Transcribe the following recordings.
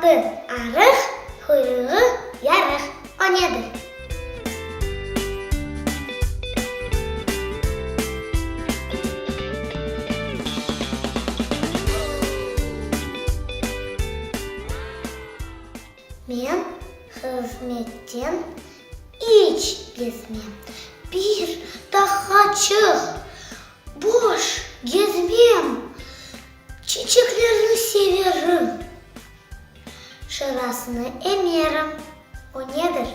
Atı arıq, quyruğı yarıq. O nedir? Men hızmetten iç bezmem, Bir dağğa çıq, boş gezmem, Çiçeklerni severim, şırasını emerim. O nedir?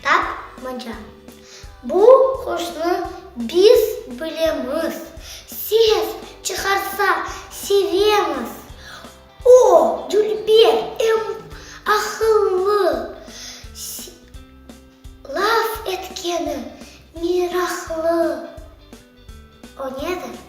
Tapmaca. Bu quşnı biz bilemiz, Ses çıqarsa, sevemiz. O, dülber em aqıllı, Laf etkeni meraqlı. O nedir?